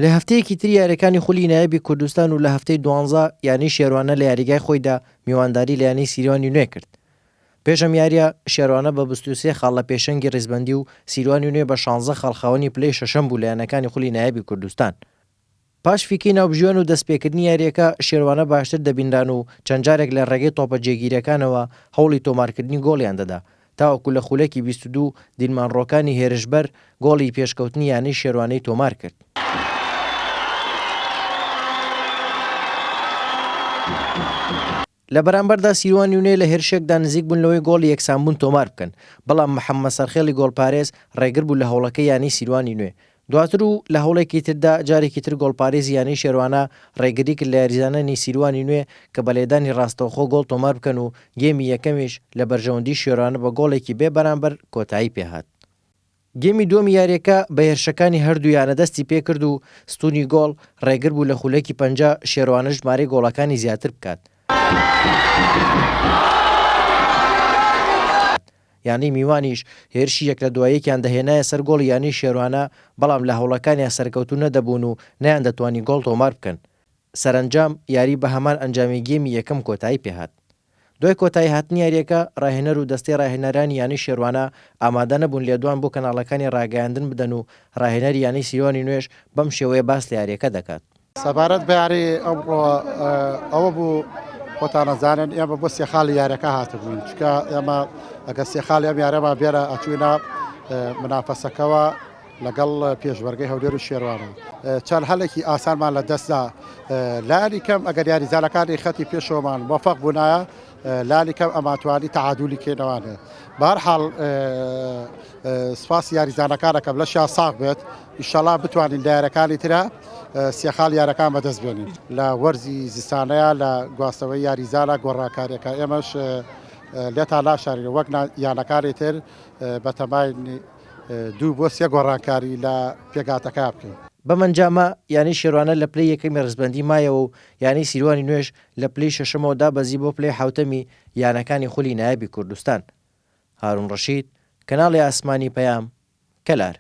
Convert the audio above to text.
لە هەفتەیەکی تری یاریەکانی خولی نایابی کوردستان و لە هەفتەی دوانزە یانەی شێروانە لە یاریگای خۆیدا میوانداری لە یانەی سیروانی نوێ کرد. پێش ئەم یاریە شێروانە بە 23 خاڵ لە پێشەنگی ریزبەندی و سیروانی نوێ بە 16 خاڵ خاوەنی پلەی شەشەم بوو لە یانەکانی خولی نایابی کوردستان. پاش فیکەی ناوبژیوان و دەستپێکردنی یارییەکە، شێروانە باشتر دەبینران و چەند جارێک لە ڕێگەی تۆپە جێگیرەکانەوە هەوڵی تۆمارکردنی گۆڵیان دەدا، تاوەکو لە خولەکی 22 دیلمان ڕۆکانی هێرشبەر گۆڵی پێشکەوتنی یانەی شێروانەی تۆمارکرد. لە بەرامبەردا سیروان یونێ لە هێرشێکدا نزیک بوون لەوەی گۆڵی یەکسانبوون تۆمار بکەن، بەڵام محەممەد سەرخێڵی گۆڵپارێز ڕێگر بوو لە هەوڵەکەی یانەی سیروانی نوێ. دواتر و لە هەوڵێکی تردا جارێکی تر گۆڵپارێزی یانەی شێروانە ڕێگری کرد لە یاریزانانی سیروانی نوێ کە بە لێدانی ڕاستەوخۆ گۆڵ تۆمار بکەن و گێمی یەکەمیش لە بەرژەوەندی شێروانە بە گۆڵێکی بێ بەرامبەر کۆتایی پێهات. گێمی دووەمی یارییەکە بە هێرشەکانی هەردوو یانە دەستی پێکرد و ستوونی گۆڵ ڕێگر بوو لە خولەکی 50 شێروانە ژمارەی گۆڵەکانی زیاتر بکات. یانەی میوانیش هێرشی یەک لە دوای یەکیان دەهێنایە سەر گۆڵی یانەی شێروانە، بەڵام لە هەوڵەکانیان سەرکەوتوو نەدەبوون و نەیاندەتوانی گۆڵ تۆمار بکەن. سەرەنجام یاری بە هەمان ئەنجامی گێمی یەکەم کۆتایی پێهات. دوای کۆتاییهاتنی یارییەکە، راهێنەر و دەستەی راهێنەرانی یانەی شێروانە ئامادەنەبوون لێدوان بۆ کەناڵەکانی راگەیاندن بدەن و راهێنەری یانەی سیروانی نوێش بەم شێوەیە باس لە یارییەکە دەکات. سەبارەت بە یاری ئەمڕۆ ئەوە بوو خۆتان ئەزانن ئێمە بۆ سێ خاڵی یاریەکە هاتبووین چونکە ئێمە ئەگەر سێ خاڵی ئەم یارەمان بێرە ئەچوینە منافەسەکەوە لەگەڵ پێشمەرگەی هەولێر و شێروانە چەند هەلێکی ئاسانمان لە دەستدا لانی کەم ئەگەر یاریزانەکانی خەتی پێشەوەمان مۆفەق بوونایە لانی کەم ئەماتوانی تەعادولی کەینەوانێ بەهەرحاڵ سپاسی یاریزانەکانەکەم لەشیان ساغ بێت ئیشەڵا بتوانین لە یارەکانی ترا سێ خاڵ یارەکان بەدەست بێنین لە وەرزی زستانەیە لە گواستەوەی یاریزانە گۆڕانکاریەکە ئێمەش لێتان ناشارین وەک یانەکانی تر بەتەماین دوو بۆ سێ گۆڕانکاری لە پێکهاتەکە بکەین. بەم ئەنجامە یانەی شێروانە لە پلەی یەکەمی ڕیزبەندی مایەوە و یانەی سیروانی نوێش لە پلەی شەشەمەوە دابەزی بۆ پلەی حەوتەمی یانەکانی خولی نایابی کوردستان. هارون ڕەشید، کەناڵی ئاسمانی پەیام، کەلار.